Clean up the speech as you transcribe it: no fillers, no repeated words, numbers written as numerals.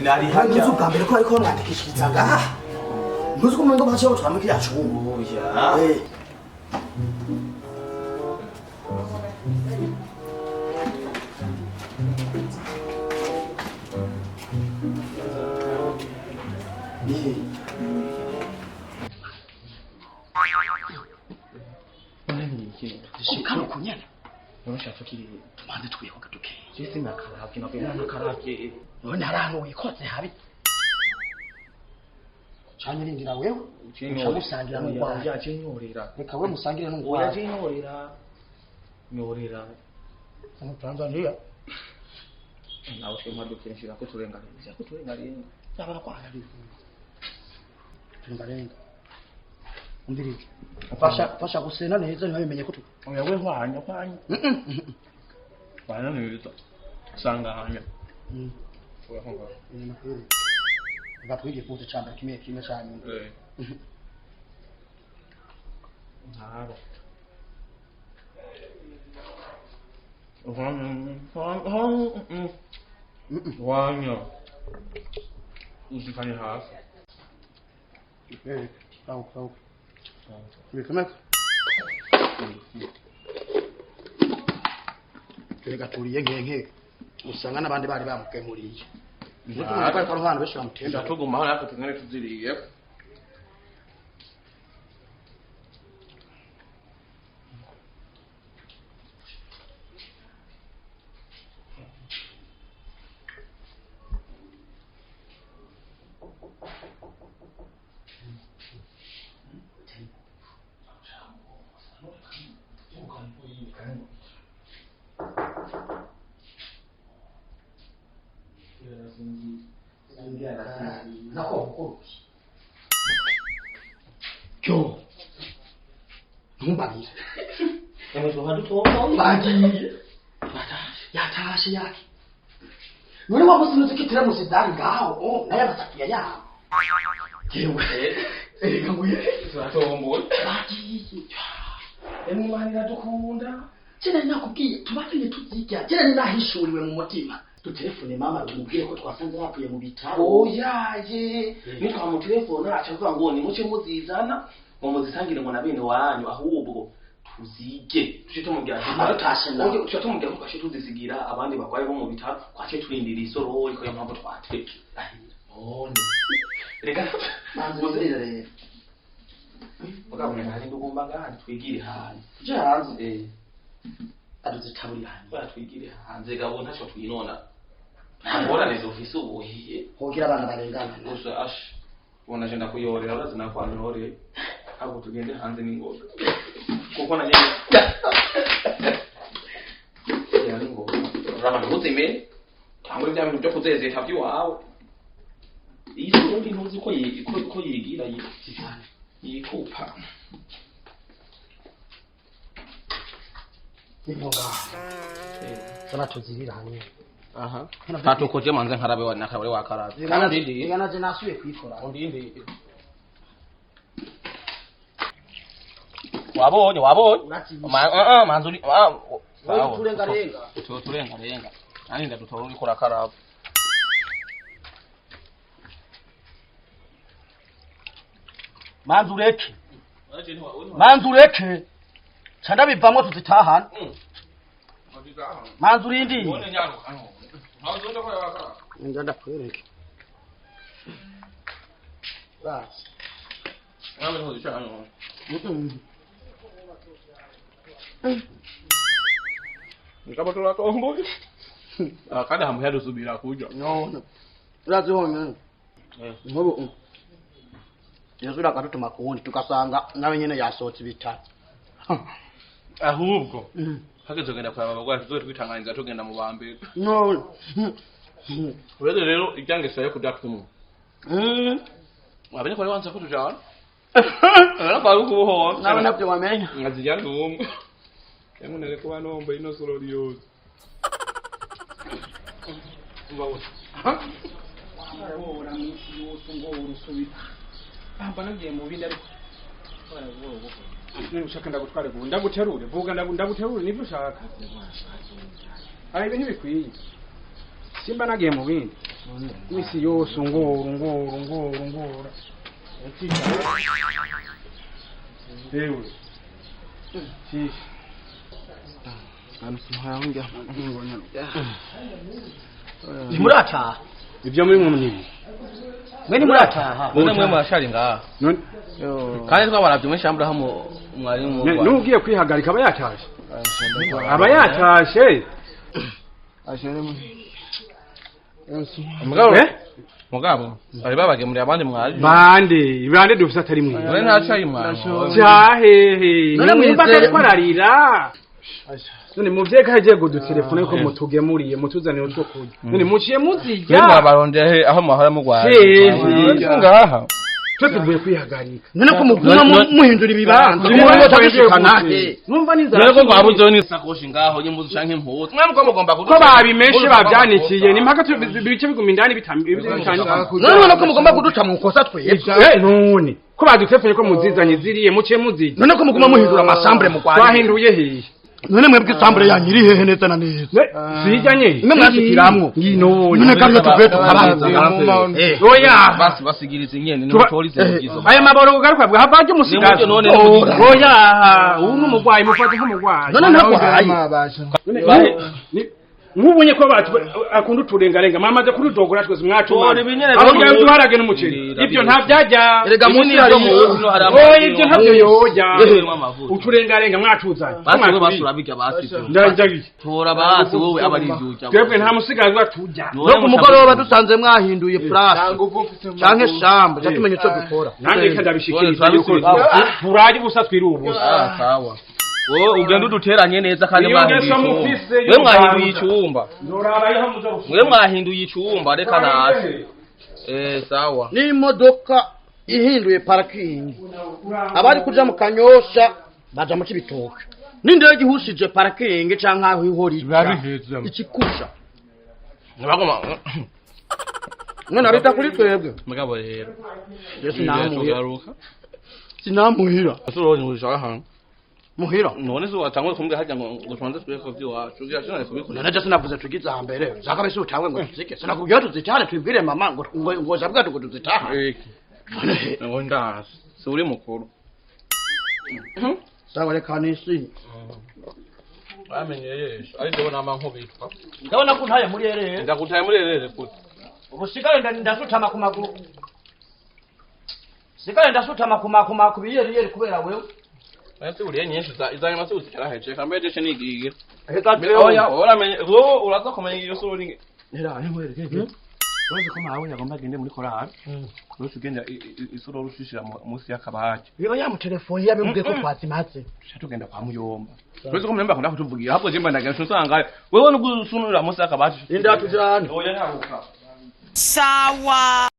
Nari Ntuzi hajya. ubwa mbere ko ariko bamwandikishiriza ngaha. Ntuzi ko umengo baciye bamutwara muri kiriya cumba. Oya. Eh. Eh. Kano kunyana Ntushaka kiri. tumanze twihoga dukeya. Jesi nakaravye nabwo nakaravye. None hari ahantu wikoze habi. Canke rindira wewe uca musangira n'urwaye. Oya, cinyorera. Reka we musangire Oya, n'urwaye. cinyorera. Nyorera. Mu Tanzania Nawe twe mwadukira nshira ko turengarenga. Ko turengarenga. abarwayi ari turengarenga. Umviriza. Fasha fasha gusena neza ntibabimenye ko tu. Oya we hwanya hwanya. Hwanya neza. Sanganya. Oya honga. Ni Batwige kuza cambere kimwe kimwe ca nyuma. Eh. Ntaro. Hwanya. Hwanya. Ushikanye hasi. Eh, au au. Bikomeye. Reka turiye nkenke usanga n'abandi bari bamugemuriye. Ntuzi ko ari abantu benshi bamutemba. Tugumaho natwe tugende tuziriye. Nako ukuruye. Cyo. Ntumbarire. Bagiye. Yatashe yake. None wabuze uzi ko iteramusi zari ngaho, oh, nayo amasafuriya yabo. Yewe. Erega nguye. Turatomboye. Bagiye. Imana iradukunda. Jena nakubwiye tubatuye tuzirya. Jena ninahishuriwe mu mutima. Dutelefone mama tumubwire ko twasanze yapfuye mu bitaro. Oyaye nitwamutelefona aca avuga ngo nimuce muzizana ngo muzisangire ngo na bene wanyu ahubwo tuzige tuce tumubwira ati Hama dutashe nawe. Oye, tuce tumubwira ko twace tuzisigira abandi bagwaye bo mu bitaro twace turindira isorori ko yo mpamvu twateke none reka Manzi uzirire rero. mugabo hari ndugomba ngaha twigire hanze Tuje hanze. eh Aduzitaburira hanze. oya twigire hanze gabo ntaco twinona nta ngorane zofise ubuhiye Hogira abana barengana. gusa ash ubona je ndakuyorera urazi nakwanyoreye ahubwo tugende hanze n'ingoga kuko na nyene ya n'ingoga uraba ntuzime tangure bya bintu byo kuzezeta by'iwawe iyi si ubundi ntuzi ko ko yigira yikupa Ningoga. Sana tuzirira hamwe. aha ntatukoje manze nkarabe wa nakarabe wakarabe Reka naje nasubiye kuyikora. undindi wabonye wabonye Uratsibisha. Manzuri ah Wewe turengarenga. turengarenga nani ndadutora uriko urakaraba Manzi ureke. Manzi ureke. Ca ndabivamwo tuzitahana. Manzi urindiye. Nja ndakwereke. Basi. Ngaba turatomboye kandi hamwe hadusubira kuja None. Urazi honyene. Nk'ubu yasubira akadutuma kuwundi tugasanga nawe nyene yasohotse ibitaro. Ahubwo hageze kugenda kuraba abagwayi tuzobe twitanganiza tugenda mu bambere. None. Uretse rero ibyangesera yo kuja kumwe wabonye ko wari wanze ko tujana rero kubuhora Nawe ntabyo wamenya. nkazirya n'umwe yamwe nari kuba nomba ino sorori yose umva wose Wora minsi yose ngo urusubira bamba nagiye mu bindi ariko Niba ushaka ndagutware vuba ndaguterure vuga ndaguterure nibyo ushaka. Ara ibi ntibikwiye. Simba nagiye mu bindi. Misi yose ngora. Ewe. Shishi. Nimurataha. Ibyo muri mwe nibi. Mwe nimurataha. Mwe mwe murashari ngaha. Kandi twabaravye muri shambura hamo mwarimu. Nugiye kwihagarika aba yatashe. Aba yatashe. Mugabo. Mugabo, bari babagemuriye abandi mwari. Bande dufise atari mwe. None ntacayi mwana. Cyahehe. None mwimba ko ararira. None muvye kaje gudutelefone ko mutugemuriye mutuzanire utwo kurya. None muciye muzirya. Mwe mwabarondeye aho mwahora mugwaye. Ngaha. Twese tuvuye kwihagarika. None ko muguma muhindura ibibanza. Numva n'inzara. None ko mwabuze ni sakoshi ngaho nyimbuzu canke impuzu. Mwe muko mugomba ko babimeshe bavyanikiye ni mpaka bice biguma indani bitandukanye. None ko mugomba kuduca mu kosa twebwe. None ko badutelefone ko muzizanye ziriye muciye muzirya. None ko muguma muhindura amasambure mugwaye. Twahinduye hehe? None mwebwe isambure yanyu iri hehe neza na neza? Sijanye. Mwe mwashikiramwo. None kamwe tuvuye tukabanza. Oya. Basi basigiriza inyene n'umutorize mugizo. Aya maboro garuka bwa havaje umusigazo. Oya, ubu n'umugwayi mufate nk'umugwayi. None ntagwaye. Nkubonye ko abantu akunda uturengarenga mamaze kurudogora twese mwatuma. Aho ngiye duharage n'umuceri. Ibyo nta byajya. Erega munsi hari Oya ibyo ntabyo yoja. Uturengarenga mwatuzanye. Basi basura bijya basi. Ndajagiye. Tora basi wowe abarivyuja. Twebwe nta musigazwa tujya. No ku mugoroba dusanze mwahinduye place. Canke shamba, cyo ico dukora. Nanjye kandi ndabishikiriza yuko turaje ubusa twirubusa. Sawa. Wowe ugenda uduteranye neza kandi mwahinduye. Mwe mwahinduye icyumba. Mwe mwahinduye icyumba reka nasi. Sawa. Ni imodoka ihinduye parking. Abari kuja mu Kanyosha baja mu Cibitoke. N'indege ihushije parking canke aho ihora ica. Ikikusha. Nabagoma. None abita kuri twebwe. Mugabo rero. Yesu namuhira. Sinamuhira. Asuronye ushaka hano. Muhira. None se watangwe kumbwe hajya ngo tubanze tweko vyiwacu. Ugira shona kubikora. None je sinavuze tugize hambere. Zaka bese utangwe ngo tuzike. Sinakubwira tuzitahane twibwire mama ngo ngo zabwa ngo tuzitaha. Ngo ndazi. Si uri mukuru. Sawa reka nisi. Bamenye yesho. Ari jewe nama nkubitwa. Ndabona ko ntaye muri erere. Ndakutaye muri erere futi. Ubusigare ndasutama ku maguru. Sigare ndasutama ku maguru ku biyeri kubera wewe. Ese uriye nyinshi izanye mase uzikaraheje kambe je nigiye. Eka oya uramenye wowe uraza kumenya iyo sura uri. Era nkwereke. Urazi ko mawe yagomba agende muri korali. Uretse ugenda isura urushishira munsi y'akabati. Biba yamutelefone yabimubwiye ko twazimaze. Tuca tugenda kwa muyomba. Uretse ko muyomba akunda kutuvugira ahubwo je mba ndagenda usanga wewe nugusunura munsi y'akabati. Inda tujane. Oya ntaruka. Sawa.